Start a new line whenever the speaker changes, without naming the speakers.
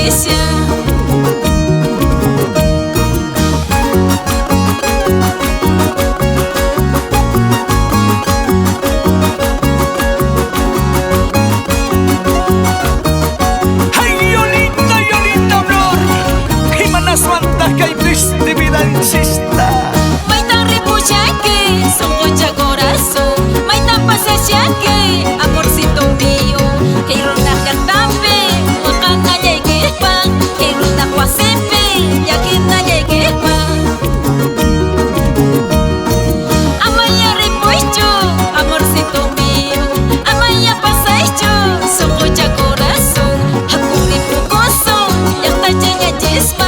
Patricia.
Ay, Yolita, Yolita Flor, imanaswantaq kay triste vidanchista.
Maytan ripushanki, sunqucha corazón, maytan pasashanki, amorcito mío. Kay runaq llaqtanpi, waqanallaykipaq, kay runaq wasinpi, llakinallaykipaq. Amaya ripuychu, amorcito mío, amaya pasaychu, sunqucha corazón, haku ripukusun, llaqtachañanchisman.